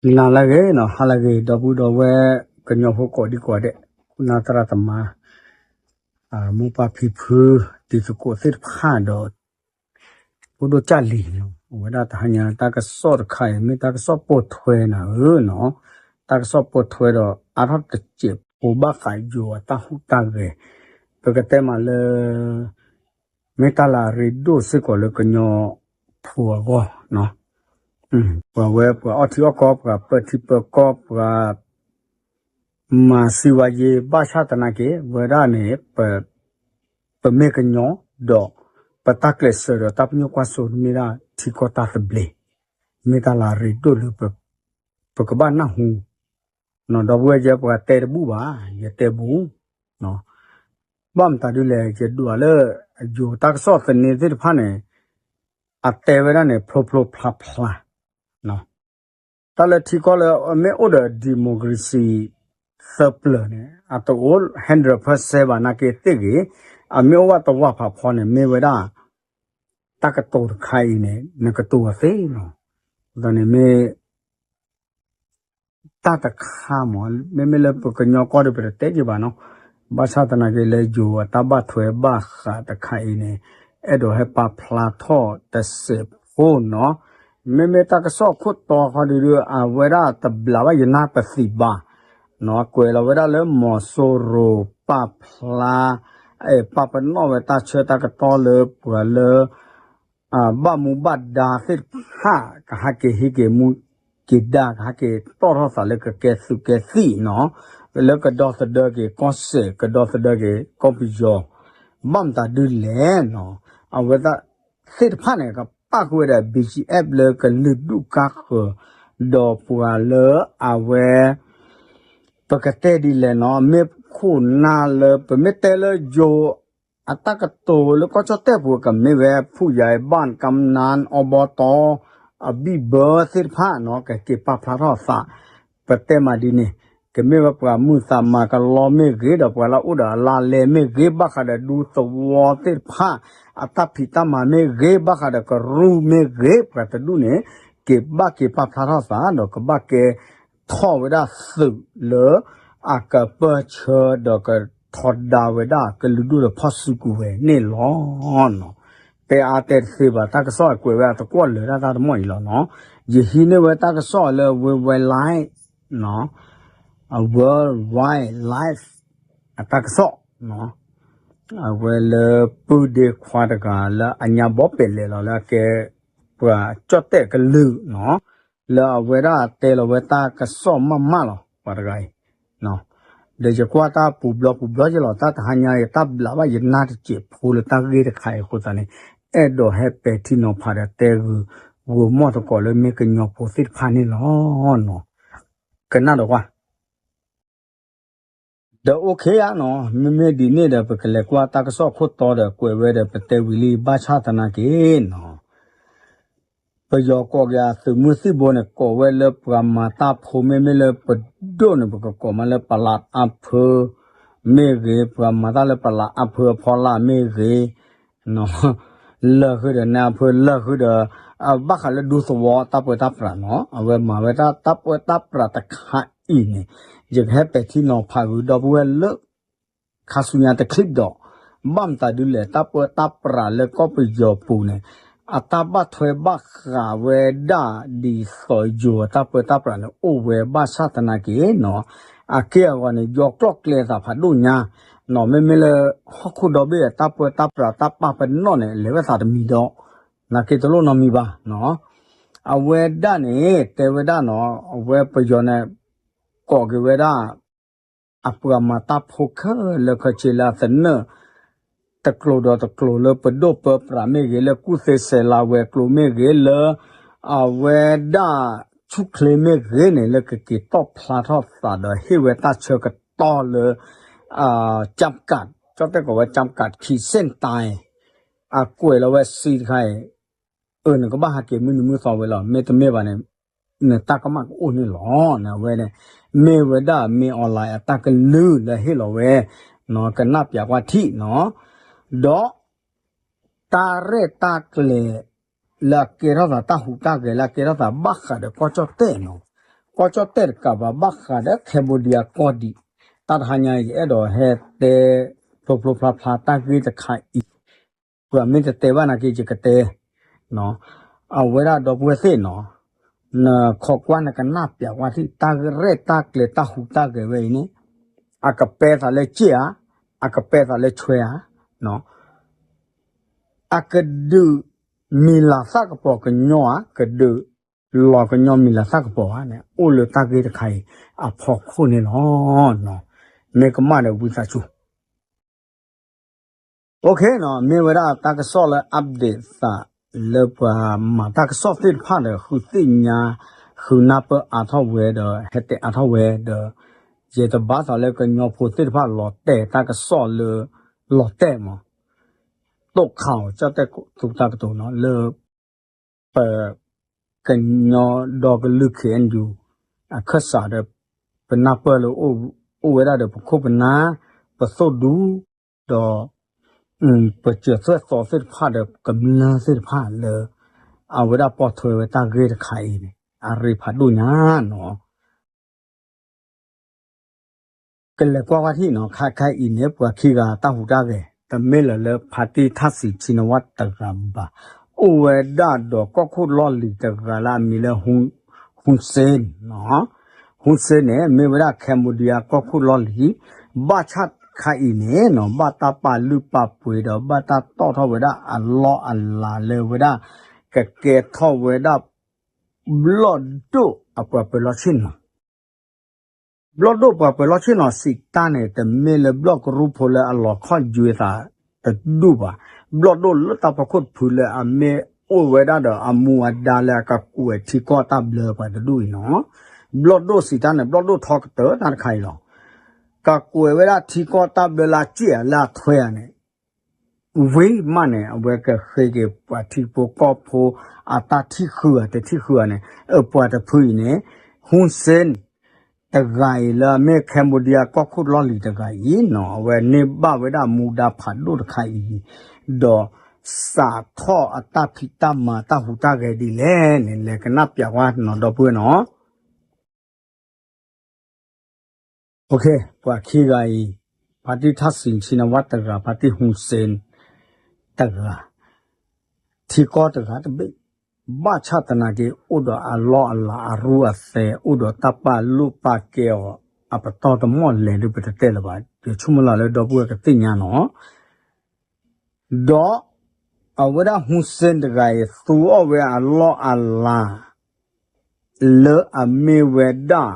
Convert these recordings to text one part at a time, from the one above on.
နၤလၢအဂ့ၤနီၤ ဟါလၢအဂ့ၤ ဒီပုၢ်ဒီဝဲၢ် ကညီဖိကိးဒံကိးဒဲး ခိၣ်နၢ်သရၣ်သမါ မိၢ်ပၢ်ဖံဖု တံၤသကိးသ့ၣ်တဖၣ်ဒီး ဖိဒိၣ်ကၢ်လံၤနီၤ အဝဲဒၣ်တဟါညါတၢ်ကစီၣ်တခါအံၤ မ့ၢ်တၢ်ကစီၣ်ပိာ်ထွဲနၤဧၢနီၤ တၢ်ကစီၣ်ပိာ်ထွဲဒီး အါထီၣ်တစဲးဖိဘၣ်ဃးယိၤအတၢ်ဟူးတၢ်ဂဲၤ ပကတဲမးလၢ မ့ၢ်တၢ်လၢအရ့ဒိၣ်စ့ၢ်ကီးလၢကညီဖိအဂီၢ်နီၤ ပှၤဝဲပှၤအီၣ်ထံအီၣ်ကီၢ် ပှၤပၢထံပၢကီၢ် ပှၤ မၤစံးဝါယ့ ဘၣ်ဆၣ်သနာ်က့ ဝဲဒၣ်န့ၣ် ပမ့ၢ်ကညီ ဒီး ပတၢ်ကျဲးစၢးဒီးတၢ်ပညိၣ်ကွၢ်စိန့ၣ်မ့ၢ်ဒၣ်ထံကီၢ်တၢ်သဘျ့ မ့ၢ်တၢ်လၢအရ့ဒိၣ်လၢ ပကဘၣ်နၢ်ဟူ ဒီပုၢ်ဝဲၢ်ယဲ ပှၤတဲတဘူၣ်ဘၣ် ယတဲဘူး ဘၣ်မတၤဒ်လဲၣ် ယဒွးလၢ ယိၤတၢ်ကစီၣ်သန့သ့ၣ်တဖၣ်န့ၣ် အတဲဝဲဒၣ်န့ၣ် ဖျိဖျိဖျါဖျါ တၢ်လၢထံကီၢ်လၢအမ့ၢ်အိၣ်ဒီး democracy သၢပျၢၤန့ၣ် အတအိၣ် hundred percent ဘၣ်နာ်က့သ့ၣ်ဂ့ၤ အမ့ၢ်အိၣ်ဝဲတဝၢ်ဖးဖီန့ၣ် မ့ၢ်ဝဲဒၣ် တၢ်ကတိၤတခါအံၤန့ၣ် နကတိၤအီၤသ့နီၤ အဃိသတးန့ၣ်မ့ၢ် တၢ်တခါမး မ့မ့ၢ်လၢပကညီကီၢ်ဒီး ပတတဲက့ၤဘၣ်နီၤ ဘၣ်ဆၣ်သနာ်က့လၢယိၤအတၢ်ဘၣ်ထွဲဘၣ်ဃးတခါအံၤန့ၣ် အဲၣ်ဒိးဟဲပာ်ဖျါထီၣ်တစဲးဖိနီၤ မ့မ့ၢ်တၢ်ကစီၣ်ခိၣ်တီခီဒုး အဝဲဒၣ်တဘျးဘၣ်ယနၢ်ပသံးဘၣ် ကွဲးလီၤဝဲဒၣ်လၢမီၤစိရိၤပာ်ဖျါ ပာ်ပနီၣ်ဝဲတၢ်ဆၢတၢ်ကတီၢ်လၢပှၤလၢ ဘၣ်မူဘၣ်ဒါသ့ၣ်တဖၣ် ကဟဲက့ၤဟံးက့ၤမူက့ၤဒါ ကဟဲက့ၤတီၣ်ထီၣ်သးလၢကကဲသုးကဲသံၣ်နီၤ လၢကဒီသဒၢက့ၤကီၢ်စဲၣ် ကဒီသဒၢက့ၤကီၢ်ပယီၤ ဘၣ်မတၤဒ်လဲၣ်နီၤ အဝဲသ့ၣ်တဖၣ်န့ၣ် ကပၣ်ဃုာ်ဝဲဒီး BGF လၢကလုာ်ဒူၣ်ကါဃၢၤ ဒီးပှၤလၢအဝဲ ပကတဲဒ်လဲၣ်နီၤ မ့ၢ်ခိၣ်နၢ်လၢပမ့ၢ်တဲလၢယိၤ အတၢ်ကတိၤလၢကီၢ်ကၠီၣ်တဲၣ်ပူၤ ကမ့ၢ်ဝဲ ဖူၣ်ယါအံၤ ဘၣ်ကၠီၣ်နၣ် အီဘီတီ အဘံၣ်ဘၢသ့ၣ်တဖၣ်နီၤ ကက့ၤပာ်ဖျါထီၣ်သး ပတဲမးဒ်န့ၣ် ကမ့ၢ်ဝဲပှၤမုၢ်သးမၤကလီမ့ၢ်ဂ့ၤ ဒီးပှၤလၢအအိၣ်ဒီးအလါလဲမ့ၢ်ဂ့ၤ ဘၣ်ဃးဒီးဒူသဝီသ့ၣ်တဖၣ် အတၢ်ဖံးတၢ်မၤမ့ၢ်ဂ့ၤ ဘၣ်ဃးဒီးကရူၢ်မ့ၢ်ဂ့ၤ ပှၤတဒူၣ်န့ၣ် က့ၤဘၣ်က့ၤပာ်ဖျါထီၣ်သး ဒီးကဘၣ်ကဲ ထီၣ်ဝဲဒၣ်သုးလၢ အကပၢၢ်ဆၢဒီးကထီဒါဝဲဒၣ်ကလုာ်ဒူၣ်ဒီးဖီၣ်စုကဝဲၤန့ၣ်လီၤ. တဲအါတဲတသ့ဘၣ် တၢ်ကစီၣ်အကွဲးဝဲအတကွီၣ်လၢာ်ဒၣ်တၢ်တမီၢ်အံၤလီၤနီၤ. ယဟံးန့ၢ်ဝဲတၢ်ကစီၣ်လၢ World Wildlife နီၤ World Wildlife အတၢ်ကစီၣ်နီၤ အဝဲလၢပုၢ်ဒ့ခွါတဂၤလၢအညါဘီပဲာ်လဲၣ်လီၤ လၢအကဲ ပှၤကၠီၣ်တဲၣ်ကလုာ်နီၤ လၢအဝဲဒၣ်တဲလီၤဝဲတၢ်ကစီၣ်မးမးလီၤ ပှၤတဂၤအံၤ ဒီးယကွၢ်တၢ်ပူၤဘျီပူၤဘျီယလီၤ တၢ်တဟါညါအံၤ တၢ်ဘျးဘၣ်ယနၢ်တစဲးဖိလၢတၢ်ဂ့ၢ်တခါအံၤအဃိသတးန့ၣ် အဲၣ်ဒိးဟဲပဲာ်ထံနီၤဖးဒီးတဲဂုာ် ဂိၤမီၢ်သကိးလၢမ့ၢ်ကညီဖိသ့ၣ်တဖၣ်န့ၣ်လီၤနီၤ. ကနၣ်ဒီးကွၢ် ဒီး okay ဧါနီၤ မ့မ့ၢ်ဒ်န့ၣ်ဒီး ပကလဲၤကွၢ်တၢ်ကစီၣ်ခိၣ်တီဒီးကွဲးဝဲဒီး ပတဲဝံၤလံ ဘၣ်ဆၣ်သနာ်က့နီၤ ပယီၤကိးက့ၤအသုးမုၢ်သံၣ်ဘိန့ၣ် ကိးဝဲလၢပှၤမၤတၢ်ဖိ မ့မ့ၢ်လၢပဒိၣ်န့ၣ် ပကကိးမးလၢပလးအါဖၢ မ့ၢ်ဂ့ၤ ပှၤမၤတၢ်လၢပလးအါဖၢအဖီလာ်မ့ၢ်ဂ့ၤ လၢာ်ဃုာ်ဒီးနဲအါဖၢ လၢာ်ဃုာ်ဒီး ဘၣ်ဃးလၢဒူသဝီတၢ်ပၢတၢ်ပြးနီၤ အဝဲမၤဝဲဒၣ်တၢ်ပၢတၢ်ပြးတခါအံၤန့ၣ် ယကဟဲပဲာ်ထံနီၤဖးဂုာ်ဒီပုၢ်ဝဲၢ်လၢ ခါဆူညါတချံးဒီး ဘၣ်မတၤဒ်လဲၣ် တၢ်ပၢတၢ်ပြးလၢကီၢ်ပယီၤပူၤန့ၣ် အတၢ်ဘၣ်ထွဲဘၣ်ဃးဝဲဒၣ်ဒ်သိးယိၤအတၢ်ပၢတၢ်ပြးန့ၣ် အိၣ်ဝဲဘၣ်ဆၣ်သနာ်က့နီၤ အက့ၢ်အဂီၤန့ၣ် ယီၤကျီၣ်ကျဲသးဖးဒိၣ်ညါ နီၤ မ့မ့ၢ်လၢ ဟီၣ်ခိၣ်ဒီဘ့ၣ်အတၢ်ပၢတၢ်ပြးတၢ်ပာ်ပနီၣ်န့ၣ် လဲၤဝဲသးတမံၤဒီး နာ်က့တလိၣ်နီတမံၤဘၣ်နီၤ အဝဲဒၣ်န့ၣ် တဲဝဲဒၣ်နီၤ အဝဲပယီၤန့ၣ် ကိးက့ၤဝဲဒၣ် အပှၤမၤတၢ်ဖိခဲလၢာ်ခဲဆ့လၢအသနၢၣ် တကျိၤဒီးတကျိၤလၢပဒိၣ်ပၢပြးမ့ၢ်ဂ့ၤ လၢကူၣ်သ့ဆဲးလၤဝဲၤကျိၤမ့ၢ်ဂ့ၤ လၢ အဝဲဒၣ်ဆူၣ်ချ့မ့ၢ်ဂ့ၤန့ၣ် လၢကက့ၤတီၣ်ဖျါထီၣ်သးဒီးဟ့ၣ်ဝဲတၢ်ဆၢကတီၢ်လၢ ကၠၣ်ကး ကၠီၣ်တဲၣ်ကိးဝဲ ကၠၣ်ကး ခံစ့ၣ်တၢ် အကွဲးလီၤဝဲစံးတခါအံၤ အၢ နကဘၣ်ဟးက့ၤမုၢ်နံၤမုၢ်သီဝဲလီၤ မ့တမ့ၢ်ဘၣ်န့ၣ် နတၢ်ကမၣ်ကအိၣ်န့ၣ်လီၤ န့ၣ်အဝဲန့ၣ် မ့ၢ်ဝဲဒၣ် မင်းအောင်လှိုင် အတၢ်ကလုၢ်လၢဟ့ၣ်လီၤဝဲ ကနၣ်ပၠးကွၢ်ထံၣ်နီၤ ဒီး တၢ်ရဲၣ်တၢ်ကျဲၤ လၢအကဲထီၣ်သး တၢ်ဟူးတၢ်ဂဲၤလၢအကဲထီၣ်သးဘၣ်ဃးဒီးကီၢ်ကၠီၣ်တဲၣ်နီၤ ကီၢ်ကၠီၣ်တဲၣ်တကးဘၣ် ဘၣ်ဃးဒီး Cambodia ကီၢ်ဒံး, တၢ်တဟါညါအံၤ ယအဲၣ်ဒိးဟဲတဲ ဖျိဖျိဖျါဖျါတၢ်ဂ့ၢ်တခါအံၤ, ပှၤမ့ၢ်တတဲဘၣ်နာ်က့ ယကတဲ, အဝဲဒၣ်ဒီပုၢ်ဝဲၢ်သ့ၣ်နီၤ, နခိးကွၢ်နကနၣ်ပျးကွၢ်ထံၣ် တၢ်ရဲၣ်တၢ်ကျဲၤတၢ်ဟူးတၢ်ဂဲၤဝဲအံၤန့ၣ်, အကပဲသးလၢကၠ့ၣ်ဧါ, အကပဲသးလၢဆွဲဧါ, အကဒုးမံၤလၤသၣ်ကပီၤကညီဧါ, ကဒုးလီၤကညီမံၤလၤသၣ်ကပီၤဧါန့ၣ် အိၣ်လၢတၢ်ဂ့ၢ်တခါအံၤအဖီခိၣ်န့ၣ်လီၤ. မ့ၢ်ကမၣ်ဒီးဝံသးစူၤ OK နီၤ, မ့ၢ်ဝဲဒၣ်တၢ်ကစီၣ်လၢ update သး လၢပှၤမၤတၢ်ကစီၣ်သ့ၣ်တဖၣ်ဒီး ဃုသ့ၣ်ညါ ဃုနၢ်ပၢၢ်အါထီၣ်ဝဲဒီး ဟဲတဲအါထီၣ်ဝဲဒီး ယတဘါသးလၢကညီဖိသ့ၣ်တဖၣ်လီၤတဲာ်တၢ်ကစီၣ်လၢ လီၤတဲာ်မး တိၣ်ခးအီၤ ကၠီၣ်တဲၣ်သူတၢ်ကတိၤနီၤ လၢ ပ ကညီဒီကလုာ် KNU အခၢၣ်စးဒီး ပနၢ်ပၢၢ်လၢ အိၣ်ဝဲဒၣ်ဒီးပခိၣ်ပနၢ် ပသိၣ်ဒူ ဒီး ပစၢၤသွဲၣ်သီသ့ၣ်တဖၣ်ဒီး ကမျၢၢ်သ့ၣ်တဖၣ်လၢ အဝဲဒၣ်ပိာ်ထွဲဝဲတၢ်ဂ့ၢ်တခါအံၤန့ၣ် အရ့ဖးဒိၣ်ညါနီၤ. ကလဲၤကွၢ်ကွၢ်ထံၣ်နီၤ ခဲခဲအံၤန့ၣ် ပှၤခံဂၤတၢ်ဟူးတၢ်ဂဲၤ တမ့ၢ်လၢၤလၢ ဖါတံၢ်ထၣ်စံးဆံနဝၣ်တဂၤဘၣ်. အိၣ်ဝဲဒၣ်ဒီးကီၢ်ခိၣ်လီၢ်လံၤတဂၤလၢအမံၤလၢ ဟူစ့ၣ်နီၤ. ဟူစ့ၣ်န့ၣ် မ့ၢ်ဝဲဒၣ် Cambodia ကီၢ်ခိၣ်လီၢ်လံၤ ဘၣ်ဆၣ်ခါအံၤန့ၣ်နီၤ ဘၣ်တၢ်ပာ်လုၢ်ပာ်ပှ့ၤဒီး ဘၣ်တၢ်တီၣ်ထီၣ်ဝဲဒၣ်အလီၢ်အလၤလၢဝဲဒၣ် ကကဲထီၣ်ဝဲဒၣ် ဘျီၣ်ဒိၣ်အပှၤပၢၤလီၢ်ဆ့ၣ်နီၤ ဘျီၣ်ဒိၣ်ပှၤပၢၤလီၢ်ဆ့ၣ်နီၤစံးတၢ်န့ၣ် တမ့ၢ်လၢဘျီၣ်ကရူၢ်ဖိလၢအလီၤခီၣ်ယွဲသးတဒူၣ်ဘၣ်. ဘျီၣ်ဒိၣ်လၢတၢ်ဖီခိၣ်တဖုလၢအမ့ၢ်အိၣ်ဝဲဒၣ်ဒီးအမူအဒါလၢအကကွဲးထံကီၢ်တၢ်ဘျၢပှၤတဒူၣ်အံၤနီၤ. ဘျီၣ်ဒိၣ်စံးတၢ်န့ၣ် ဘျီၣ်ဒိၣ်ထီကတၢၢ်တၢ်တခါအံၤလီၤ. ကကွဲးဝဲဒၣ်ထံကီၢ်တၢ်ဘျၢလၢအစ့ၣ်ဧါလၢအထွဲဧါန့ၣ် ဝံၤမးန့ၣ် အဝဲကဃ့က့ၤပှၤထံဖိကီၢ်ဖိ အတၢ်ထံၣ်ဃုဧါတထံၣ်ဃုဧါန့ၣ် အပှၤတဖုအံၤန့ၣ် ဟူစ့ၣ် တဂၤအံၤလၢအမ့ၢ် Cambodia ကီၢ်ခိၣ်လီၢ်လံၤတဂၤအံၤနီၤ အဝဲန့ၢ်ဘၣ်ဝဲဒၣ်မူဒါဖးဒိၣ်တခါအံၤ ဒီးစးထီၣ်အတၢ်ဖံးတၢ်မၤတၢ်ဟူးတၢ်ဂဲၤဒ်လဲၣ်န့ၣ် လဲၤကနၣ်ပျးကွၢ်နီၤ ဒီပုၢ်ဝဲၢ်နီၤ. OK ပှၤခံဂၤအံၤ ဖါတံၢ်ထၣ်စံးဆံနဝၣ်တဂၤ ဖါတံၢ်ဟူစ့ၣ်တဂၤ ထံကီၢ်တဂၤတဘ့ၣ် ဘၣ်ဆၣ်သနာ်က့ အိၣ်ဒီးအလီၢ်အလၤအရူအသဲ အိၣ်ဒီးတၢ်ပာ်လိာ်ပာ်ကဲအီၤ အပတီၢ်တမီၢ်လဲၤဒုးပတတဲလၢၤဘၣ် ယဆိကမိၣ်လၢ်လၢဒီပုၢ်ဝဲၢ်ကသ့ၣ်ညါနီၤ ဒီးအဝဲဒၣ်ဟူစ့ၣ်တဂၤအံၤ သူအီၣ်ဝဲအလီၢ်အလၤ လၢအမ့ၢ်ဝဲဒၣ်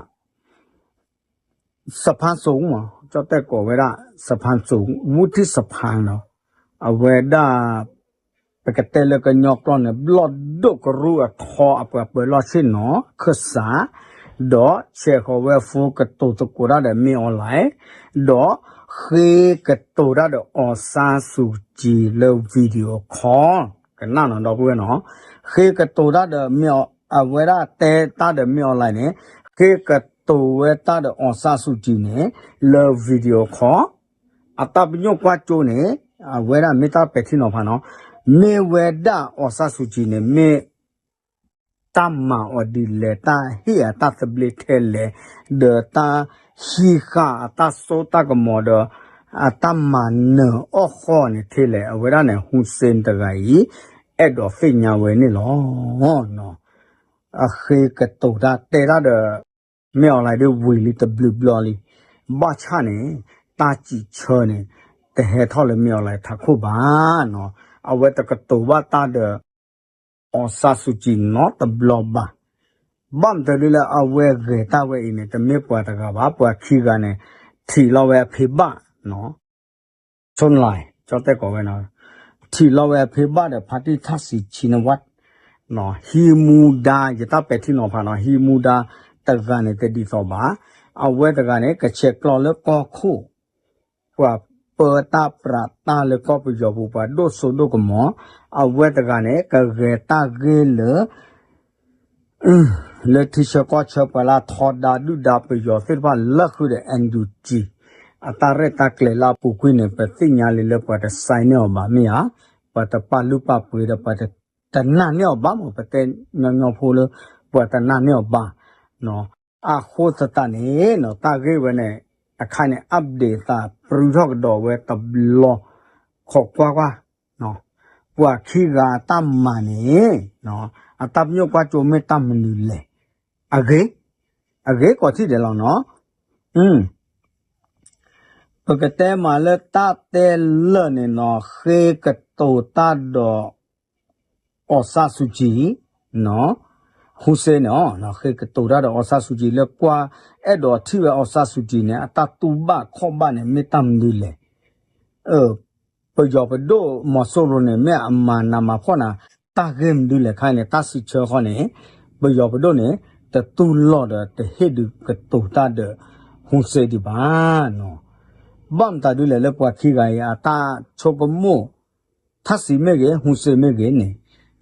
စဖါစိၤမး ကၠီၣ်တဲၣ်ကိးဝဲဒၣ် စဖါစိၤ ဝူထံၣ်စဖါနီၤ အဝဲဒၣ် ပကတဲလၢကညီကျိာ်န့ၣ် ဘျီၣ်ဒိၣ်ကရူၢ်အထီအပှၤပၢၤလီၢ်ဆ့ၣ်နီၤ ခၢၣ်စး ဒီးဆဲးဃီၤဝဲ phone ကတိၤသကိးတၢ်ဒီးမ့ၢ် online ဒီးဃ့ကတိၤတၢ်ဒီး အောင်ဆန်းစုကြည် လၢ video call ကနၣ်နီၤ ဒီပုၢ်ဝဲၢ်နီၤ ဃ့ကတိၤတၢ်ဒီးမ့ၢ် အဝဲဒၣ်တဲတၢ်ဒီးမ့ၢ် online န့ၣ် ဃ့ကတိၤဝဲတၢ်ဒီး အောင်ဆန်းစုကြည် န့ၣ် လၢ video call အတၢ်ပညိၣ်ကွၢ်ကၠိန့ၣ် အဝဲဒၣ်မ့ၢ်တၢ်ပဲာ်ထံနီၤဖးနီၤ မ့ၢ်ဝဲဒၣ် အောင်ဆန်းစုကြည် န့ၣ် မ့ၢ်တၢ်မၤအီၤဒ်လဲၣ် တၢ်ဟ့ၣ်အတၢ်သဘျ့ထဲလဲၣ် ဒီးတၢ်ဟံးဃာ်အတၢ်စိတၢ်ကမီၤဒီး အတၢ်မၤနၢၤအီၣ်ဃီန့ၣ်ထဲလဲၣ် အဝဲဒၣ်န့ၣ် ဟူစ့ၣ်တဂၤအံၤ အဲၣ်ဒိးသ့ၣ်ညါဝဲန့ၣ်လီၤ. အဃ့ကတိၤတၢ်တဲတၢ်ဒီး မ့ၢ် online ဒ်ဝံၤလံတဘျုးဘျီလံ ဘၣ်ဆၣ်န့ၣ် တၢ်စံးဆၢန့ၣ် တဟဲထီၣ်လၢမ့ၢ် online ထးခိၣ်ဘၣ်နီၤ အဝဲတကတိၤဘၣ်တၢ်ဒီး အောင်ဆန်းစုကြည် နီတဘျီဘၣ်. ဘၣ်မတၤဒ်လၢအဝဲဂဲၤတၢ်ဝဲအံၤန့ၣ် တမ့ၢ်ပှၤတဂၤဘၣ် ပှၤခံဂၤန့ၣ် ထံၣ်လီၤဝဲအဖံးဘၣ်နီၤ ချိၣ်နလၢ် ကၠီၣ်တဲၣ်ကိးဝဲနီၤ ထံၣ်လီၤဝဲအဖံးဘၣ်ဒီး ဖါတံၢ်ထၣ်စံးဆံနဝၣ် ဟံးမူဒါ ယတၢ်ပဲာ်ထံနီၤဖးနီၤ ဟံးမူဒါတဂၤန့ၣ်တဒ်သိးဘၣ် အဝဲတဂၤန့ၣ် ကဆဲးကျိးလၢကီၢ်ခိၣ် ပှၤပၢတၢ်ပြးတၢ်လၢကီၢ်ပယီၤပူၤ ပှၤဒိၣ်စိဒိၣ်ကမီၤ အဝဲတဂၤန့ၣ် ကဂဲၤတၢ်ဂ့ၢ်လၢ လၢထံဆၢကီၢ်ဆၢပှၤလၢအထီဒါဒုၣ်ဒါပယီၤသ့ၣ်တဖၣ်လၢဃုာ်ဒီး NUG အတၢ်ရဲၣ်တၢ်ကျဲၤလၢအပူၤကွံာ်န့ၣ် ပသ့ၣ်ညါလံလၢပှၤတ sign န့ၢ်အီၤဘၣ်မ့ၢ်ဧါ, ပှၤတပာ်လုၢ်ပာ်ပှ့ၤဒီးပှၤတနာ်န့ၢ်အီၤဘၣ်မး ပတဲညီညီဖိလၢ ပှၤတနာ်န့ၢ်အီၤဘၣ်နီၤ အဃိသတးန့ၣ်နီၤ တၢ်ဂ့ၢ်ဝဲန့ၣ် အခါန့ၣ် update သးပြူထီၣ်ကဒီးဝဲတဘျီ ခိးကွၢ်ကွၢ် ပှၤခံဂၤအတၢ်မၤန့ၣ် အတၢ်ပညိၣ်ကွၢ်စိမ့ၢ်တၢ်မနုၤလဲၣ်. အဂ့ၤ, အဂ့ၤကိးထံၣ်ဒဲးလီၤနီၤ. ပကတဲမးလၢတၢ်တဲလၢာ်န့ၣ်နီၤ ဃ့ကတိၤတၢ်ဒီး အီၣ်ဆၣ်စူကၠံ ဟူစ့န့ၣ် ဃ့ကတိၤတၢ်ဒီး အီၣ်ဆၣ်စူကၠံ လၢကွၢ်အဲၣ်ဒိးထံၣ်ဝဲ အီၣ်ဆၣ်စူကၠံန့ၣ် အတၢ်တူၢ်ဘၣ်ခီၣ်ဘၣ်န့ၣ် မ့ၢ်တၢ်မနုၤလဲၣ်. ပယီၤပဒိၣ်မီၤစိရိၤန့ၣ် မ့ၢ်အမၤနးမၤဖှီၣ်နၤ တၢ်ဂ့ၢ်မနုၤလဲၣ်ခါန့ၣ် တၢ်စံးဆၢဃီန့ၣ် ပယီၤပဒိၣ်န့ၣ် တတူၢ်လိာ်ဒီးတဟ့ၣ်ဒုးကတိၤတၢ်ဒီး ဟူစ့ဒံးဘၣ်နီၤ. ဘၣ်မတၤဒ်လဲၣ်လၢပှၤခံဂၤအံၤ အတၢ်ဆိကမိၣ် ထၣ်စံးမ့ၢ်ဂ့ၤ ဟူစ့မ့ၢ်ဂ့ၤန့ၣ်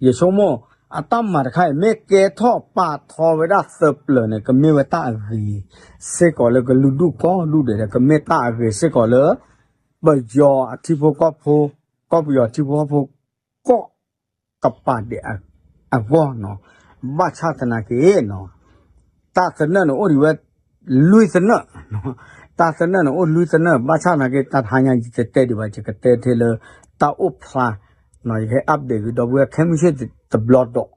ယဆိကမိၣ် အတၢ်မၤတခါအံၤ မ့ၢ်ကဲထီၣ်ပာ်ထီဝဲဒၣ်သၢပျၢၤန့ၣ် ကမ့ၢ်ဝဲတၢ်အဂ့ၤစ့ၢ်ကီးလၢကလုာ်ဒူၣ်ကိးဒူၣ်ဒဲးဒီး ကမ့ၢ်တၢ်အဂ့ၤစ့ၢ်ကီးလၢ ပယီၤအထံဖိကီၢ်ဖိ ကီၢ်ပယီၤထံဖိကီၢ်ဖိ ကိးကပၤဒဲးအဂီၢ်နီၤ. ဘၣ်ဆၣ်သနာ်က့နီၤ တၢ်သနၢၣ်န့ၣ်အိၣ်ဒံးဝဲ လွံၢ်သနၢၣ်, တၢ်သနၢၣ်န့ၣ်အိၣ်လွံၢ်သနၢၣ် ဘၣ်ဆၣ်သနာ်က့ တၢ်တဟါညါယကတဲဒံးဘၣ် ယကတဲထဲလၢ တၢ်အိၣ်ဖျါ ယကဟဲ update ကဒီပုၢ်ဝဲၢ်ခဲမုၢ်ဆ့ၣ်တဘျီဒီး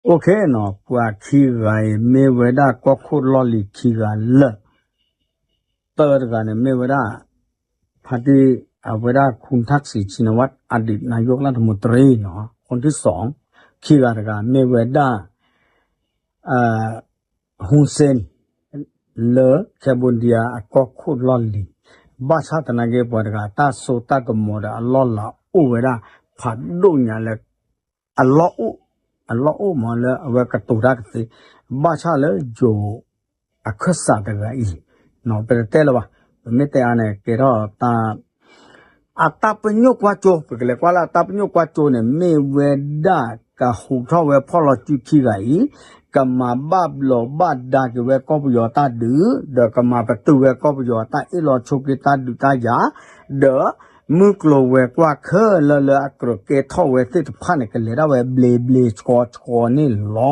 အိၣ်ခ့နီၤ ပှၤခံဂၤအံၤ မ့ၢ်ဝဲဒၣ်ကီၢ်ခိၣ်လီၢ်လံၤခံဂၤလၢာ် တၢတဂၤန့ၣ် မ့ၢ်ဝဲဒၣ် ဖါတံၢ် အဝဲဒၣ် คุณทักษิณชินวัตร อดีตนายกรัฐมนตรีနီၤ คนที่สอง ခံဂၤတဂၤ မ့ၢ်ဝဲဒၣ် ဟူစ့ လၢ Cambodia အကီၢ်ခိၣ်လီၢ်လံၤ ဘၣ်ဆၣ်သနာ်က့ ပှၤတဂၤတၢ်စိတၢ်ကမီၤဒီးအလီၢ်လၤအိၣ်ဝဲဒၣ် ဖးဒိၣ်ညါလၢ အလီၢ်အိၣ်, အလီၢ်အိၣ်မးလၢအဝဲကတိၤတၢ်ကသ့ ဘၣ်ဆၣ်လၢယိၤ အခၢၣ်စးတဂၤအံၤ ပတတဲလၢၤဘၣ် ပမ့ၢ်တဲအါန့ၣ် ကဲထီၣ်တၢ် အတၢ်ပညိၣ်ကွၢ်စိ ပကလဲၤကွၢ်လၢအတၢ်ပညိၣ်ကွၢ်စိန့ၣ် မ့ၢ်ဝဲဒၣ်ကဟူးထီၣ်ဝဲဖီၣ်လီၤစုခံဂၤအံၤ ကမၤဘၣ်ဘျီးဘၣ်ဒါက့ၤဝဲကီၢ်ပယီၤတၢ်ဒုး ဒီးကမၤပတုာ်ဝဲကီၢ်ပယီၤအတၢ်အ့ၣ်လိာ်ဆိးက့တၢ်ဒုးတၢ်ယၤ ဒီးမုၢ်ကျိၤဝဲၤကွာ်ခဲလၢာ်လၢအကြၢးကဲထီၣ်ဝဲသ့ၣ်တဖၣ်န့ၣ် ကလဲၤဒၣ်ဝဲဘျ့ဘျ့ဆှီဆှီန့ၣ်လီ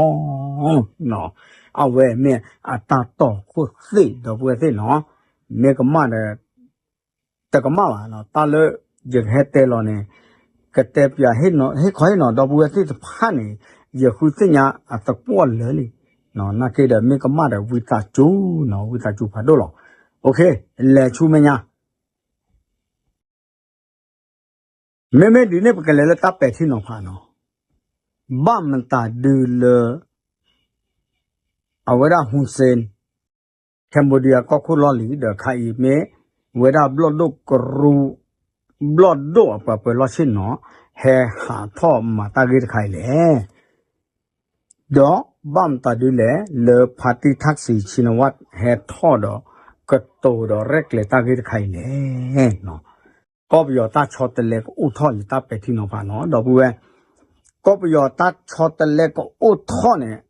ၤ. အဝဲမ့ၢ်အတၢ်တီၢ်ခိၣ်သ့ၣ်ဒီပုၢ်ဝဲၢ်သ့ၣ်နီၤ မ့ၢ်ကမၣ်ဒီး တကမၣ်ဘၣ်နီၤ တၢ်လၢယကဟဲတဲလီၤန့ၣ် ကတဲပၠး ဟ့ၣ်ခီဟ့ၣ်နီၤဒီပုၢ်ဝဲၢ်သ့ၣ်တဖၣ်န့ၣ် ယဃုသ့ၣ်ညါအသပှၢ်လၢာ်လံ နာ်က့ဒီးမ့ၢ်ကမၣ်ဒီးဝံသးစူၤနီၤ ဝံသးစူၤဖးဒိၣ်လီၤ. လဲၤဆူမဲာ်ညါ မ့မ့ၢ်ဒ်န့ၣ် ပကလဲၤလၢတၢ်ပဲာ်ထံနီၤဖးနီၤ ဘၣ်မတၤဒုးလၢ အဝဲဒၣ် ဟူစ့ Cambodia ကီၢ်ခိၣ်လီၢ်လံၤ ဒီးခါအံၤမ့ၢ်ဝဲဒၣ်ဘျီၣ်ဒိၣ်ကရူၢ် ဘျီၣ်ဒိၣ်အပှၤပၢၤလီၢ်ဆ့ၣ်နီၤ ဟဲဟးထီၣ်မၤတၢ်ဂ့ၢ်တခါအံၤလဲၣ် ဒီးဘၣ်မတၤဒုးလဲၣ် လၢဖါတံၢ် ทักษิณชินวัตร ဟဲထီၣ်ဒီး ကတိၤဒီးရဲၣ်ကျဲၤတၢ်ဂ့ၢ်တခါအံၤလဲၣ် ကီၢ်ပယီၤတၢ်ဆီတလဲကအိၣ်ထီၣ်လံ တၢ်ပဲာ်ထံနီၤဖးနီၤ ဒီပုၢ်ဝဲၢ် ကီၢ်ပယီၤတၢ်ဆီတလဲကအိၣ်ထီၣ်န့ၣ်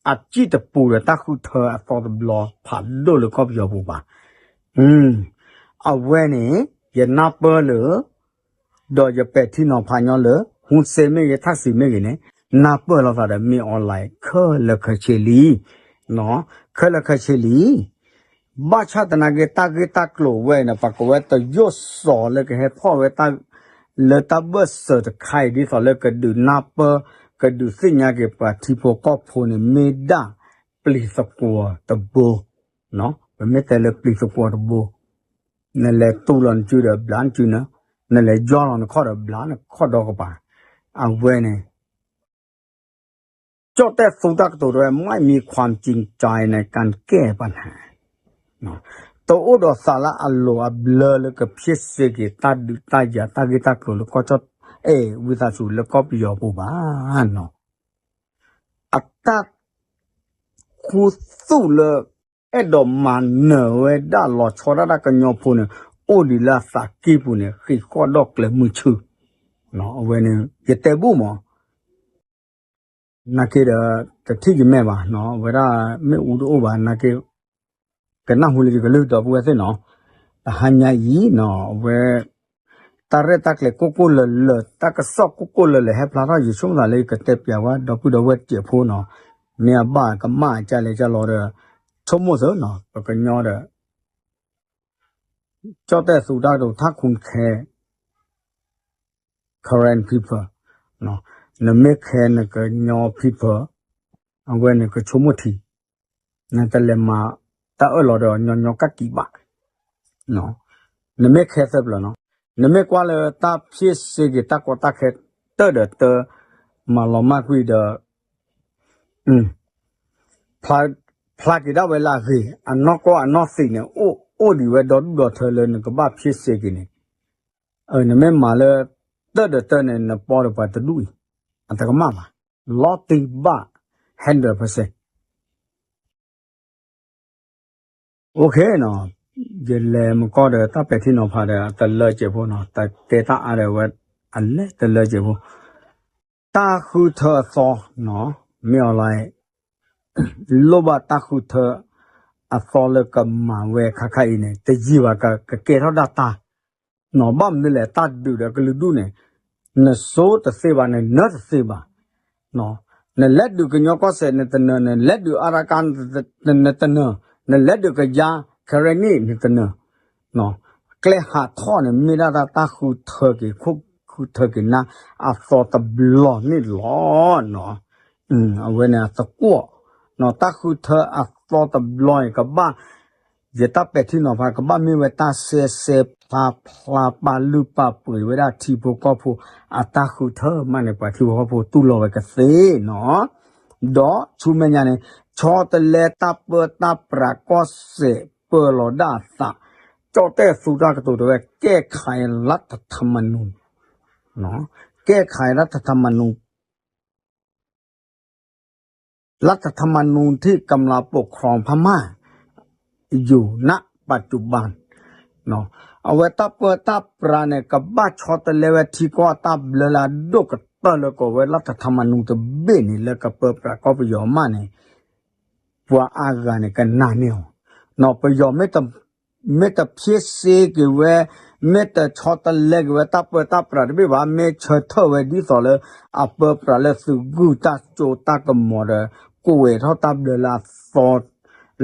အစံၣ်တပူၤဒီးတၢ်ဃုထၢအသီတဘျီဖးဒိၣ်လၢကီၢ်ပယီၤပူၤဘၣ်. အဝဲန့ၣ် ယနၢ်ပၢၢ်လၢ ဒီးယပဲာ်ထံနီၤဖးညီလၢ ဟူစ့မ့ၢ်ဂ့ၤ ထၣ်စံးမ့ၢ်ဂ့ၤန့ၣ် နၢ်ပၢၢ်လိာ်သးဒီးမ့ၢ် online ခဲလၢာ်ခဲဆ့လံ ခဲလၢာ်ခဲဆ့လံ ဘၣ်ဆၣ်သနာ်က့ တၢ်ဂ့ၢ်တၢ်ကျိၤဝဲအံၤန့ၣ် ပှၤကိးဝဲတယိၣ်စီၤလၢကဟဲထီၣ်ဝဲ လၢတၢ်ဘၢၣ်စၢၤတခါအံၤ ဒ်သိးလၢကဒုးနၢ်ပၢၢ် ကဒုးသ့ၣ်ညါက့ၤပှၤထံဖိကီၢ်ဖိန့ၣ် မ့ၢ်ဒၣ်ပျံၤသကွီၤတဘိ ပမ့ၢ်တဲလၢပျံၤသကွီၤတဘိ နလဲၤတူၢ်လီၤနစုဒီးဘျါနစုန့ၣ် နလဲၤယီၢ်လီၤနခီၣ်ဒီးဘျါနခီၣ်ဒီကပၤ အဝဲန့ၣ် ကၠီၣ်တဲၣ်သူတၢ်ကတိၤတဝဲ ไม่มีความจริงใจในการแก้ปัญหา တအိၣ်ဒီးသးလၢအလိၤအဘျၢလၢကဖျ့စ့က့ၤတၢ်ဒုးတၢ်ယၤတၢ်ဂ့ၢ်တၢ်ကျိၤလၢကီၢ်ကၠီၣ် အဲၣ် ဝံသးစူၤလၢကီၢ်ပယီၤပူၤဘၣ်နီၤ အတၢ် ခူသူၣ်လၢ အဲၣ်ဒိးမၤနၢၤဝဲဒၣ်လီၤဆီဒၣ်တၢ်ကညီဖိန့ၣ် အိၣ်ဒံးလၢအသးကံၢ်ပူၤန့ၣ် ဃံးဃီၣ်ဒီၣ်ကျဲၤမုာ်ဆူၣ် အဝဲန့ၣ် ယတဲဘူၣ်မး နာ်က့ဒီး တထံၣ်ယမဲာ်ဘၣ်နီၤ အဝဲဒၣ်မ့ၣ်အူတအိၣ်ဘၣ် နာ်က့ ကနၢ်ဟူလၢယကလုၢ်ဒီပုၢ်ဝဲၢ်သ့ၣ်နီၤ တဟါညါအံၤနီၤ အဝဲ တၢ်ရဲၣ်တၢ်ကျဲၤကိၢ်ကိၢ်လၢၤလၢၤ တၢ်ကစီၣ်ကိၢ်ကိၢ်လၢၤလၢၤ ဟဲဖျါထီၣ် ယဆိကမိၣ်သးလၢယကတဲပၠးဝဲ ဒီပုၢ်ဒီဝဲၢ်တစဲးဖိနီၤ မ့ၢ်အဘၣ်ကမၣ်ကလဲၣ်ကလီၤဒီး ဆိကမိၣ်သၢနီၤ ပကညီဒီး ကၠီၣ်တဲၣ်သူတၢ်ကတိၤထးခိၣ်ခဲ Karen people နမ့ၢ်ခဲနကညီ people အဝဲန့ၣ်ကဆိကမိၣ်ထံ နတလဲၤမၤတၢ်အၢၣ်လီၤဒီးညီညီကၣ်ကံးဘၣ် နမ့ၢ်ခဲသၢပျၢၤနီၤ နမ့ၢ်ကွၢ်လၢတၢ်ဖျ့စ့က့ၤတၢ်ကီတၢ်ခဲ တၢၢ်ဒီးတၢၢ် မၤလီၤမၢ်ကွံာ်ဒီး ဖျါက့ၤဒၣ်ဝဲလၢအဂ့ၤ အနီၢ်ကီၢ်အနီၢ်သံးန့ၣ် အိၣ်ဒံးဝဲဒီဒူၣ်ဒီထၢလၢနကဘၣ်ဖျ့စ့က့ၤန့ၣ် နမ့ၢ်မၤလၢ တၢၢ်ဒီးတၢၢ်န့ၣ် နပီဒီးပှၤတဒူၣ်အံၤ အတကမၣ်ဘၣ် လီၤတံၢ်ဘၣ် hundred percent ယလဲၤမကီၢ်ဒီးတၢ်ပဲာ်ထံနီၤဖးဒီး တလၢကဲးဖိနီၤ တတဲတၢ်အါဒီးဝဲ အလဲၤတလၢကဲးဖိ တၢ်ဃုထၢအသီနီၤ မ့ၢ်အီၤလၢ လိၣ်ဘၣ်တၢ်ဃုထၢအသီလၢကမၤဝဲခါခါအံၤန့ၣ် တယံာ်ဘၣ်ကကဲထီၣ်ဒၣ်တၢ် နီၤ ဘၣ်မနုၤလဲၣ် တၢ်ဒုးဒီးကလုာ်ဒူၣ်န့ၣ် နစိတသ့ဘၣ် နနၢတသ့ဘၣ် နလဲၤဒုးကညီကီၢ်စဲၣ်နတနၢၤ နလဲၤဒုးအါရကါနတနၢၤ နလဲၤဒုးကယါ Karen န့ၣ် နတနၢၤ ကျဲဟးထီၣ်န့ၣ် မ့ၢ်ဒၣ်တၢ်ဃုထၢက့ၤ ခိၣ်ဃုထၢက့ၤနၢ်အသီတဘျီန့ၣ်လီၤ. အဝဲန့ၣ်အသကွီၢ် တၢ်ဃုထၢအသီတဘျီန့ၣ် ကဘၣ် ယတၢ်ပဲာ်ထံနီၤဖး ကဘၣ်မ့ၢ်ဝဲတၢ်စဲစဲဖျါဖျါ ပာ်လုၢ်ပာ်ပှ့ၤဝဲဒၣ်ထံဖိကီၢ်ဖိအတၢ်ဃုထၢမးန့ၣ် ပှၤထံဖိကီၢ်ဖိတူၢ်လိာ်ဝဲကသ့နီၤ. ဒီးဆူမဲာ်ညါန့ၣ် ဆီတလဲတၢ်ပၢတၢ်ပြးကီၢ်စဲၣ်ပၢလီၤဒၣ်အသး ကၠီၣ်တဲၣ်သူတၢ်ကတိၤတဲဝဲ แก้ไขรัฐธรรมนูญ แก้ไขรัฐธรรมนูญ รัฐธรรมนูญที่กำลังปกครองพม่าอยู่ ณ ปัจจุบัน အဝဲတၢ်ပၢတၢ်ပြးန့ၣ် ကဘၣ်ဆီတလဲဝဲထံကီၢ်အတၢ်ဘျၢလၢအဒိၣ်ကတၢၢ်လၢကိးဝဲ รัฐธรรมนูญ တဘ့ၣ်န့ၣ် လၢကပၢပြးကီၢ်ပယီၤမးန့ၣ် ပှၤအါဂၤန့ၣ် ကနာ်န့ၢ်အီၤ ပယီၤ မ့ၢ်တဖျ့စ့က့ၤဝဲ မ့ၢ်တဆီတလဲက့ၤဝဲတၢ်ပၢတၢ်ပြးတဘ့ၣ်ဘၣ် မ့ၢ်ဆၢထၢၣ်ဝဲဒ်သိးလၢ အပၢပြးလၢသုးဂုၢ်တၢ်ကၠိတၢ်ကမီၤဒီး ကွဲးထီၣ်တၢ်ဘျၢလၢအသီ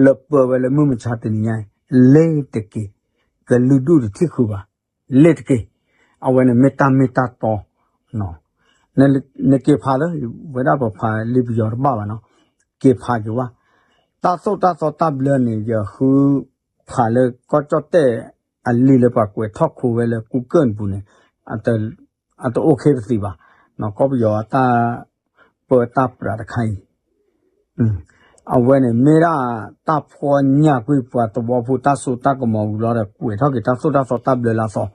လၢပၢဝဲလၢမုၢ်မဆါတနံၤညါ လ့ၤတက့ၢ် ကလုာ်ဒူၣ်တထံၣ်ဃုာ်ဘၣ် လ့ၤတက့ၢ် အဝဲန့ၣ်မ့ၢ်တၢ်မ့ၢ်တၢ်တီ နက့ၤဖးလၢ ဝဲဒၣ်ပဖးလံာ်ပယီၤတဘၣ်ဘၣ်နီၤ က့ၤဖးက့ၤဝဲ တၢ်သိၣ်တၢ်သီတၢ်ဘျၢန့ၣ် ယဃုဖးလၢကီၢ်ကၠီၣ်တဲၣ်အလံာ်လၢပှၤကွဲးထီၣ်ခိဝဲလၢ Google ပူၤန့ၣ် အတအိၣ်ခ့ပသံးဘၣ် ကီၢ်ပယီၤအတၢ်ပၢတၢ်ပြးတခါအံၤ အဝဲန့ၣ်မ့ၢ်ဒၣ်တၢ်ဖှီညၣ်ကွံာ်ပှၤသဝီဖိတၢ်စိတၢ်ကမီၤဝံၤလီၤဒီး ကွဲးထီၣ်က့ၤတၢ်သိၣ်တၢ်သီတၢ်ဘျၢလၢအသီ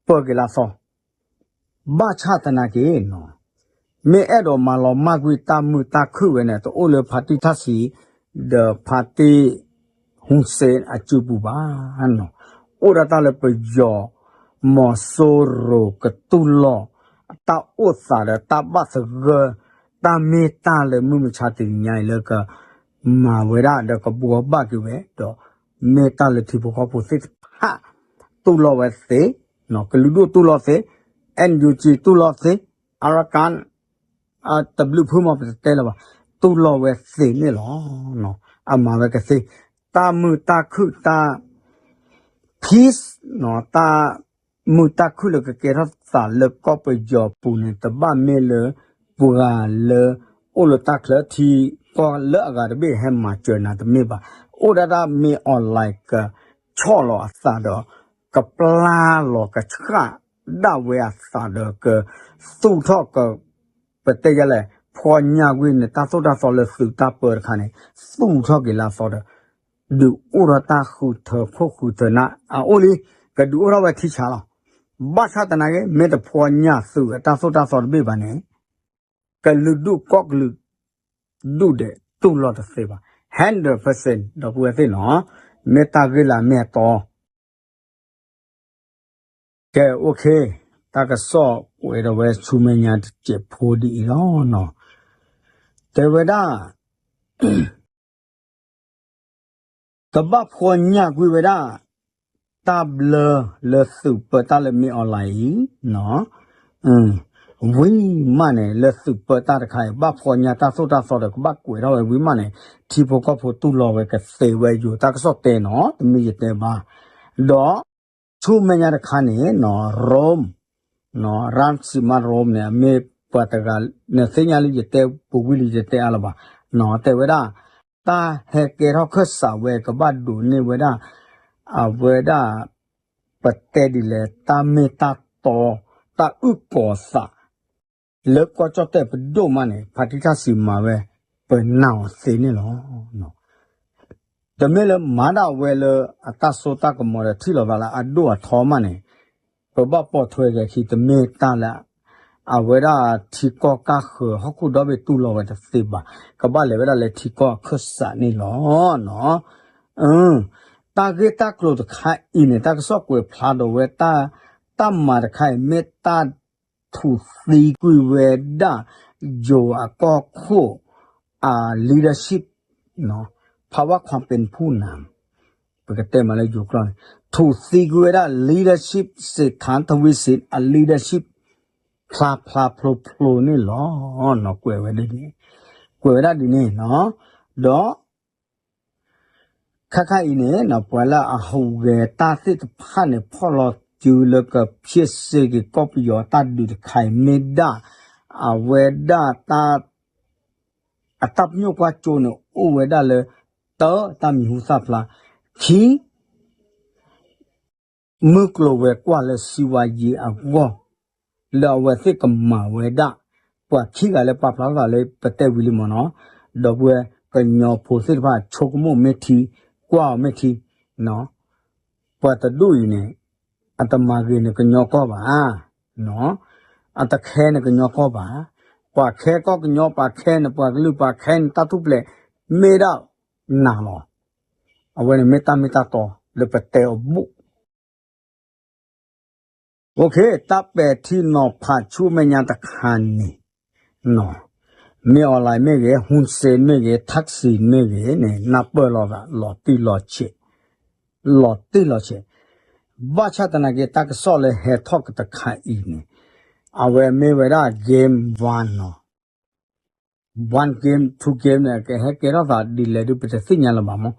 ပၢက့ၤလၢအသီ ဘၣ်ဆၣ်သနာ်က့ မ့ၢ်အဲၣ်ဒိးမၤလီၤမၢ်ကွံာ်တၢ်မုာ်တၢ်ခုၣ်ဝဲန့ၣ် တအိၣ်လၢဖါတံၢ်ထၣ်ဆံး ဒီးဖါတံၢ် ဟူစ့အစုပူၤဘၣ်. အိၣ်ဒၣ်တၢ်လၢပယီၤ မီၤစိရိၤကတူၢ်လိာ် တၢ်အိၣ်သးဒီးတၢ်ဘၣ်သဂၢၢ် တၢ်မ့ၢ်တၢ်လၢမုၢ်မဆါတနံၤညါအံၤလၢက မၤဝဲဒၣ်ဒီးကဘှီဘၣ်က့ၤဝဲ ဒီးမ့ၢ်တၢ်လၢထံဖိကီၢ်ဖိသ့ၣ်တဖၣ် တူၢ်လိာ်ဝဲသ့, ကလုာ်ဒူၣ်တူၢ်လိာ်သ့, NUG တူၢ်လိာ်သ့, Arakan တဘျုးဖုမီၤပတတဲလၢၤဘၣ်, တူၢ်လိာ်ဝဲသ့န့ၣ်လီၤ. အမၤဝဲကသ့, တၢ်မုာ်တၢ်ခုၣ်တၢ် peace တၢ်မုာ်တၢ်ခုၣ်လၢကကဲထီၣ်သးလၢကီၢ်ပယီၤပူၤန့ၣ် တဘၣ်မ့ၢ်လၢ ပှၤလၢအိၣ်လၢတၢ်ချၢထံကီၢ်လၢအဂၤတဘ့ၣ်ဟဲမၤစၢၤနၤတမ့ၢ်ဘၣ်. အိၣ်ဒၣ်တၢ်မ့ၢ် online ကဆီၣ်လီၤအသးဒီး ကပျၢ်လီၤကဆှၣ်ဒၣ်ဝဲအသးဒီး ကသူၣ်ထီၣ်က ပတဲယလဲၣ် ဖှီညၣ်ကွံာ်န့ၣ် တၢ်သိၣ်တၢ်သီလၢသုးတၢ်ပၢတခါန့ၣ် သူၣ်ထီၣ်က့ၤလၢအသီဒီး ဒုးအိၣ်ထီၣ်တၢ်ဃုထၢခိၣ်ဃုထၢနၢ်အအိၣ်လံ, ကဒုးအိၣ်ထီၣ်ဝဲထံဆးလီၤ. ဘၣ်ဆၣ်သနာ်က့ မ့ၢ်တဖှီညၣ်သုးအတၢ်သိၣ်တၢ်သီတဘ့ၣ်ဘၣ်န့ၣ် ကလုာ်ဒူၣ်ကီၢ်ကလုာ် ဒူၣ်ဒဲးတူၢ်လိာ်တသ့ဘၣ်. Hundred percent ဒီပုၢ်ဝဲၢ်သ့ၣ်နီၤ, မ့ၢ်တၢ်ဂ့ၢ်လၢအမ့ၢ်အတီ ကဲ OK, တၢ်ကစီၣ်အိၣ်ဝဲဒီးဝဲဆူမဲာ်ညါတစဲးဖိဒ်အံၤလီၤနီၤ. တဲဝဲဒၣ် ကဘၣ်ဖှီညၣ်ကွံာ်ဝဲဒၣ် တၢ်ဘျၢလၢသုးပၢတၢ်လၢမ့ၢ် online အံၤနီၤ. ဝံၤမးန့ၣ် လၢသုးပၢတၢ်တခါအံၤ ဘၣ်ဖှီၣ်ညါတၢ်သိၣ်တၢ်သီဒီး ကဘၣ်ကွဲးထီၣ်ဝဲဝံၤမးန့ၣ် ထံဖိကီၢ်ဖိတူၢ်လိာ်ဝဲကသ့ဝဲယိၤ တၢ်ကစီၣ်တဲနီၤ တမ့ၢ်ယတဲဘၣ်. ဒီး ဆူမဲာ်ညါတခါန့ၣ် Rome ရၣ်စံးမး Rome န့ၣ် အမ့ၢ်ပှၤတဂၤ နသ့ၣ်ညါလၢယတဲပူၤဝံၤလံ ယတဲအါလၢၤဘၣ်. တဲဝဲဒၣ် တၢ်ဟဲကဲထီၣ်ခၢၣ်စးဝဲ ကဘၣ်ဒိးန့ၢ်ဝဲဒၣ် အဝဲဒၣ် ပတဲဒ်လဲၣ် တၢ်မ့ၢ်တၢ်တီ တၢ်အုၣ်ကီၤသး လၢကီၢ်ကၠီၣ်တဲၣ်ပဒိၣ်မးန့ၣ် ဖါတံၢ်ထၣ်စံးမၤဝဲ ပနာ်အီၤသ့န့ၣ်လီၤ. တမ့ၢ်လၢမၤဒၣ်ဝဲလၢအတၢ်စိတၢ်ကမီၤဒီးထံၣ်လိာ်သးလၢအဒိၣ်အထီမးန့ၣ် ပဘၣ်ပိာ်ထွဲက့ၤခံ တမ့ၢ်တၢ်လၢ အဝဲဒၣ်ထံကီၢ်ကၢ်ဃၢၤဟီၣ်ခိၣ်ဒီဘ့ၣ်တူၢ်လိာ်ဝဲတသ့ဘၣ်. ကဘၣ်လဲၤဝဲဒၣ်လၢထံကီၢ်အခၢၣ်စးန့ၣ်လီၤ. တၢ်ဂ့ၢ်တၢ်ကျိၤတခါအံၤန့ၣ် တၢ်ကစီၣ်ကွဲးဖျါဒီးဝဲ တၢ်မၤတခါအံၤ မ့ၢ်တၢ်ထူၣ်သံကွံာ်ဝဲဒၣ် ယိၤအကီၢ်ခိၣ် အ leadership ဖးဝါခွါပ့ၤဖူၣ်နၤ ပကတဲမးလၢယိၤကျိာ်န့ၣ် ထူၣ်သံကွံာ်ဝဲဒၣ် leadership စ့ၣ်ထၣ်ထဝံစ့ၣ် အ leadership ဖျါဖျါဖျိဖျိန့ၣ်လီၤ. ကွဲးဝဲဒၣ်ဒ်န့ၣ် ကွဲးဝဲဒၣ်ဒ်န့ၣ်နီၤ ဒီး ခါခါအံၤန့ၣ် ပှၤလၢအဟူးဂဲၤတၢ်သ့ၣ်တဖၣ်န့ၣ် ဖီၣ်လီၤစုလၢကဖျဲးစ့ၢ်ကီးကီၢ်ပယီၤအတၢ်ဒုးတခါအံၤ မ့ၢ်ဒၣ် အဝဲဒၣ်တၢ် အတၢ်ပညိၣ်ကွၢ်စိန့ၣ် အိၣ်ဝဲဒၣ်လၢ တၢ တၢ်မံၤဟူသၣ်ဖျါ ခံ မုၢ်ကျိၤဝဲၤကွာ်လၢစံးဝါယံၤအဂီၢ် လၢအဝဲသ့ၣ်ကမၤဝဲဒၣ် ပှၤခံဂၤလၢပာ်ဖျါထီၣ်သးလၢပတဲဝံၤလံမ့ၢ်နီၤ, ဒီပုၢ်ဝဲၢ်ကညီဖိသ့ၣ်တဖၣ် ဆိကမိၣ်မ့ၢ်ထံ, ကွၢ်အီၤမ့ၢ်ထံ, ပှၤတဒူၣ်အံၤန့ၣ် အတမၤဂ့ၤန့ၣ်ကညီကီၢ်ဘၣ်, အတခဲန့ၣ်ကညီကီၢ်ဘၣ်, ပှၤခဲကီၢ်ကညီ ပှၤခဲန့ၣ် ပှၤကလုာ် ပှၤခဲန့ၣ် တၢ်ထူၣ်ဖျဲး မ့ၢ်ဒၣ်နၤလီၤ. အဝဲန့ၣ်မ့ၢ်တၢ်မ့ၢ်တၢ်တီ လၢပတဲအီၤဘူး တၢ်ပဲာ်ထံနီၤဖးဆူမဲာ်ညါတခါန့ၣ်, မ့ၢ် online မ့ၢ်ဂ့ၤ, ဟူစ့မ့ၢ်ဂ့ၤ, ထၢၣ်စံမ့ၢ်ဂ့ၤန့ၣ် နၢ်ပၢၢ်လိာ်သး လီၤတံၢ်လီၤဆဲး, လီၤတံၢ်လီၤဆဲး, ဘၣ်ဆၣ်သနာ်က့ တၢ်ကစီၣ်လၢဟဲထီၣ်ကတခါအံၤန့ၣ်, အဝဲမ့ၢ်ဝဲဒၣ် game one နီၤ one game, two game န့ၣ် ကဟဲကဲထီၣ်သးဒ်လဲၣ်ဒုး ပတသ့ၣ်ညါလၢၤဘၣ်မး,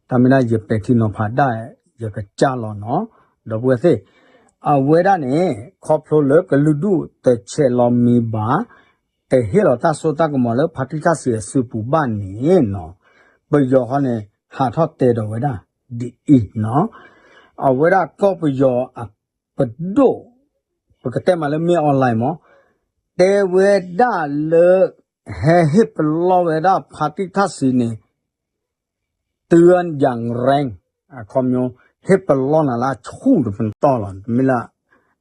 တၢ်မ့ၢ်ဒၣ်ယပဲာ်ထံနီၤဖးဒၣ် ယကစၢ်လီၤနီၤ, ဒီပုၢ်ဝဲၢ်သ့ၣ်, အဝဲဒၣ်န့ၣ် ခီဖျိလၢကလုာ်ဒူၣ်တဆဲးလီၤမံဘၣ်, တဟ့ၣ်လီၤတၢ်စိတၢ်ကမီၤလၢဖါတံၢ်ထၣ်စံးအစုပူၤဘၣ်န့ၣ်နီၤ, ပယီၤဃီန့ၣ် ဟးထီၣ်တဲဒီးဝဲဒၣ် ဒ်အံၤနီၤ, အဝဲဒၣ်ကီၢ်ပယီၤအပဒိၣ်, ပကတဲမးလၢမ့ၢ် online မး, တဲဝဲဒၣ်လၢ ဟဲဟ့ၣ်ပလီၢ်ဝဲဒၣ်ဖါတံၢ်ထၣ်စံးန့ၣ် တုၤအယၤရဲၣ်, အခီပညီ ဟ့ၣ်ပလီၢ်နၤလၢအဆူၣ်တပတီၢ်လီၤ, တမ့ၢ်လၢ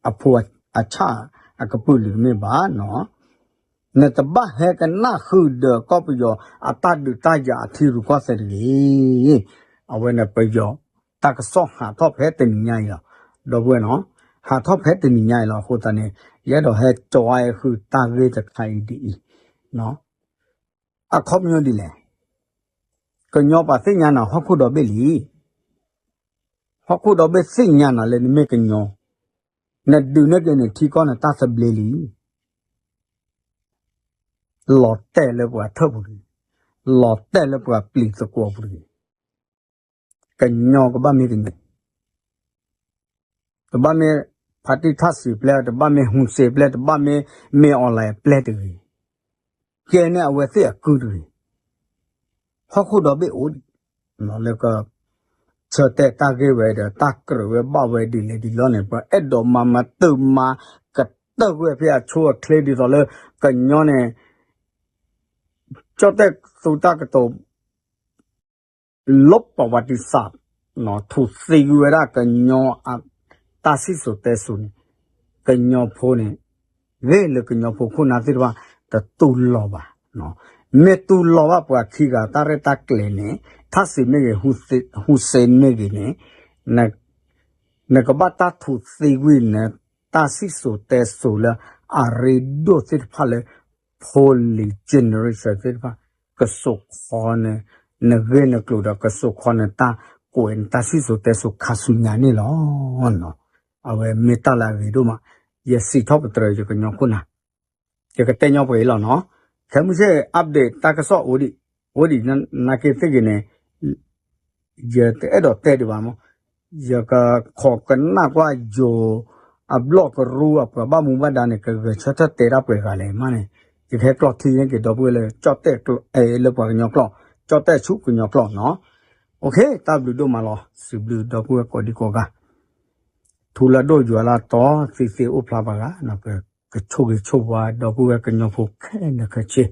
အဖိအဆၣ်အကပုာ်လုာ်တမ့ၢ်ဘၣ်နီၤ, နတဘၣ်ဟဲကနၣ်ဃုာ်ဒီးကီၢ်ပယီၤအတၢ်ဒုးတၢ်ယၤအထံရူၢ်ကီၢ်သဲးတဂ့ၤ, အဝဲန့ၣ်ပယီၤ တၢ်ကစီၣ်ဟးထီၣ်ဖဲတနံၤညါအံၤလီၤ, ဒီပုၢ်ဝဲၢ်နီၤ, ဟးထီၣ်ဖဲတနံၤညါအံၤလီၤ အဃိသတးန့ၣ် ယအဲၣ်ဒိးဟဲကၠီဃုာ်တၢ်ဂ့ၢ်တခါအံၤဒ်အံၤ, အခီပညီဒ်လဲၣ်, ကညီပှၤသ့ၣ်ညါနၤဟီၣ်ခိၣ်ဒီဘ့ၣ်လံ, ဟီၣ်ခိၣ်ဒီဘ့ၣ်သ့ၣ်ညါနၤလၢနမ့ၢ်ကညီ, နဒုးနဲၣ်က့ၤနထံကီၢ်နတၢ်သဘျ့လံ, လီၤတဲာ်လၢပှၤထၢၣ်ပူၤတဂ့ၤ, လီၤတဲာ်လၢပှၤပျံၤသကွီၤပူၤတဂ့ၤ, ကညီကဘၣ်မ့ၢ်ကညီ တဘၣ်မ့ၢ်ဖါတံၢ်ထၣ်စံးပျဲၢ်, တဘၣ်မ့ၢ်ဟူစ့ပျဲၢ်, တဘၣ်မ့ၢ်မ့ၢ် online ပျဲၢ်တဂ့ၤ, ကဲန့ၣ်အဝဲသ့ၣ်အကုၢ်တဂ့ၤ, ဟီၣ်ခိၣ်ဒီဘ့ၣ်အိၣ်ဒံး, လၢက ဆၢတဲာ်တၢ်ဂ့ၢ်ဝဲဒီး တၢ်ကြၢးဝဲဘၣ်ဝဲဒ်လဲၣ်ဒ်လဲၣ်န့ၣ် ပှၤအဲၣ်ဒိးမၤမၤတၢ်မၤကတၢၢ်ဝဲဖဲအဆိအချ့ဒ်သိးလၢ ကညီန့ၣ် ကၠီၣ်တဲၣ်သူတၢ်ကတိၤ လၢပဝးတံစး ထူၣ်သံကွံာ်ဝဲဒၣ်ကညီအတၢ်စံၣ်စိၤတဲစိၤန့ၣ် ကညီဖိန့ၣ် ဂ့ၢ်လၢကညီဖိခိၣ်နၢ်သ့ၣ်တဖၣ် တတူၢ်လိာ်ဘၣ်. မ့ၢ်တူၢ်လိာ်ဘၣ်ပှၤခံဂၤတၢ်ရဲၣ်တၢ်ကျဲၤန့ၣ် ထၣ်စံးမ့ၢ်ဂ့ၤ ဟူစ့မ့ၢ်ဂ့ၤန့ၣ် နကဘၣ်တၢ်ထူၣ်သံကွံာ်နတၢ်စံၣ်စိၤတဲစိၤလၢအရ့ဒိၣ်သ့ၣ်တဖၣ်လၢ ဖိလံၤ generation သ့ၣ်တဖၣ် ကစိာ်ခီနဂ့ၢ်နကျိၤဒီး ကစိာ်ခီနတၢ်ကွဲးနတၢ်စံၣ်စိၤတဲစိၤခါဆူညါန့ၣ်လီၤ. အဝဲမ့ၢ်တၢ်လၢအဂ့ၤဒိၣ်မး, ယစံးထီၣ်ပတြၢၤယကညီခိၣ်နၢ် ယကတဲညီပှဲၤအံၤလီၤနီၤ. ခဲမုၢ်ဆ့ၣ် update တၢ်ကစီၣ်အိၣ်ဒံး, အိၣ်ဒံးနာ်က့သ့ၣ်ဂ့ၤန့ၣ် ယတအဲၣ်ဒိးတဲဒံးဘၣ်မး, ယကခိးကနၣ်ကွၢ်ယိၤ အဘျီၣ်ကရူၢ်အပှၤဘၣ်မူဘၣ်ဒါန့ၣ် ကဂဲၤဆၢထၢၣ်တဲတၢ်ပှဲၤဂၤလဲၣ်မးန့ၣ်, ယကဟဲကျီၢ်ထံန့ၣ်က့ၤဒီပုၢ်ဝဲၢ်လၢ ကၠီၣ်တဲၣ်ကျိာ် အဲ လၢပှၤကညီကျိာ်, ကၠီၣ်တဲၣ်ဆူကညီကျိာ်နီၤ. အိၣ်ခ့ တၢ်ဘျုးဒိၣ်မးလီၤ. စံးဘျုးဒီပုၢ်ဝဲၢ်ကိးဒံကိးဂၤ ထူလၢဒိၣ်ယွၤလၢအတီ သံသ့အိၣ်ဖျါဘၣ်ဂၤ, ကဆိၣ်ဂ့ၤဆိၣ်ဝါဒီပုၢ်ဝဲၢ်ကညီဖိခဲလၢာ်ခဲဆ့,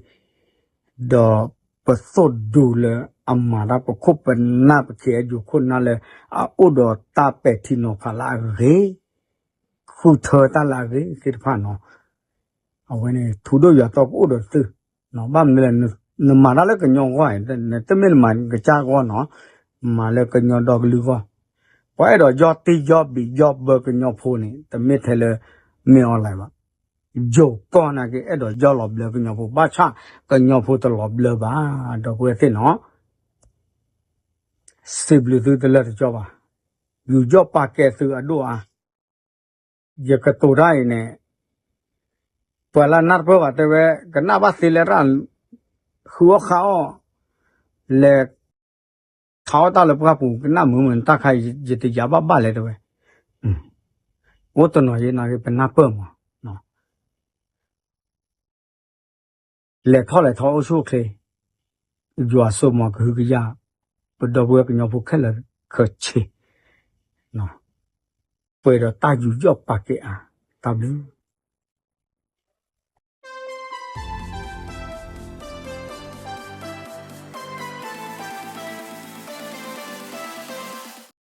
ဒီးပသိၣ်ဒူလၢအမၤတၢ်ပခိၣ်ပနၢ်ပ ခ့အဲယိၤခိၣ်နၢ်လၢ အအိၣ်ဒီးတၢ်ပဲာ်ထံနီၤဖးလၢအဂ့ၤ, ဃုထၢတၢ်လၢအဂ့ၤသ့ၣ်တဖၣ်နီၤ. အဝဲန့ၣ် ထူဒိၣ်ယွၤတီကအိၣ်ဒီးသု, ဘၣ်မနုၤလဲၣ်, နမၤတၢ်လၢကညီဂီၢ်, နတမ့ၢ်နမၤကစၢ်ဂီၢ်နီၤ, မၤလၢကညီဒီကလုာ်ဂီၢ်. ပှၤအဲၣ်ဒိးယီၢ်တံၢ်ယီၢ်ဘံးယီၢ်ဘၢကညီဖိန့ၣ် တမ့ၢ်ထဲလၢ မ့ၢ် online ဘၣ်. ယိၤကီၢ်နာ်က့ အဲၣ်ဒိးယီၢ်လီၤဘျၢကညီဖိ, ဘၣ်ဆၣ်ကညီဖိတလီၤဘျၢဘၣ်, ဒီပုၢ်ဝဲၢ်သ့ၣ်နီၤ. စံးဘျုးသုတလၢာ်တကီဘၣ်. ယူၤယီၣ်ပာ်ကဲသုအဒိၣ်အါ ယကတိၤတၢ်အံၤန့ၣ် ပှၤလၢအနၢ်တပၢၢ်ဘၣ်တဲဝဲ ကနၣ်ဘၣ်သ့လၢတၢ် ဃုအီၣ်ဃါအီၣ် လဲၤ ခးအီၣ်တၢ်လၢပှၢ်ပူၤ ကနၣ်မုာ်မုာ် နတၢ်ခါအံၤ ယတယာ်ဘၣ်ဘၣ်လဲၣ်တဲဝဲ. အိၣ်တနီၤယဲနာ်က့ ပနၢ်ပၢၢ်မး လဲၤထီၣ်လဲၤထီအိၣ်ဆူၣ်အိၣ်ချ့, ယွၤစိာ်မီၤကဟုကယာ် ပဒီပုၢ်ဝဲၢ်ကညီဖိခဲလၢာ်ခဲဆ့, ပှဲၤဒီးတၢ်ယူးယီၣ်ပာ်ကဲအါ, တၢ်ဘျုး